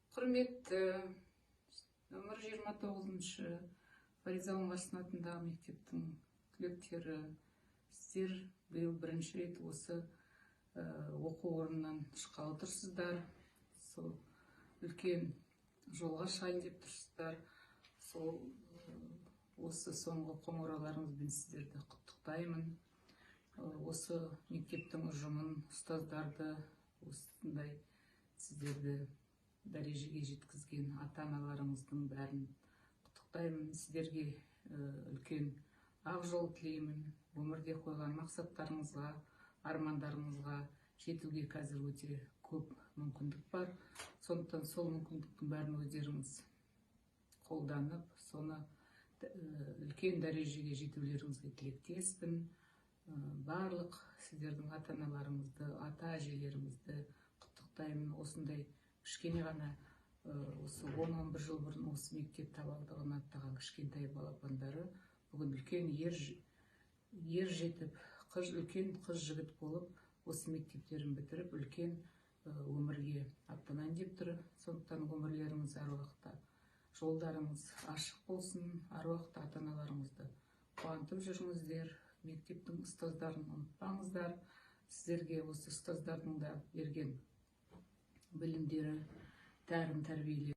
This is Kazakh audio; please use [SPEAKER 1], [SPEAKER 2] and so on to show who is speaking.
[SPEAKER 1] Құрметті нөмір 29-шы Фариза Оңғарсынова атындағы мектептің түлектері, сіздер биыл бірінші рет осы оқу орнынан шыққалы тұрсыздар. Сол үлкен жолға шығайын деп тұрсыздар. Сол осы соңғы қоңырауларыңызбен сіздерді құттықтаймын. Осы мектептің ұжымын, ұстаздарды, осындай сіздерді дәрежеге жеткізген ата аналарыңыздың бәрін құттықтаймын. Сіздерге үлкен ақ жол тілеймін. Өмірде қойған мақсаттарыңызға, армандарыңызға жетуге қазір өте көп мүмкіндік бар. Сондықтан сол мүмкіндіктің бәрін өздеріңіз қолданып, соны үлкен дәрежеге жетулеріңізге тілектеспін. Барлық сіздердің ата аналарыңызды, ата әжелеріңізді құттықтаймын. Осындай кішкене ғана, осы 10-11 жыл бұрын осы мектеп табалдырығын аттаған кішкентай балапандары бүгін үлкен ер жетіп, қыз, үлкен қыз жігіт болып, осы мектептерін бітіріп, үлкен өмірге аттанайын деп тұр. Сондықтан өмірлеріңіз әр уақытта, жолдарыңыз ашық болсын. Әр уақытта ата аналарыңызды қуантып жүріңіздер. Мектептің ұстаздарын ұмытпаңыздар. Сіздерге осы ұстаздардың да берген білімдері, тәрім тәрбиелері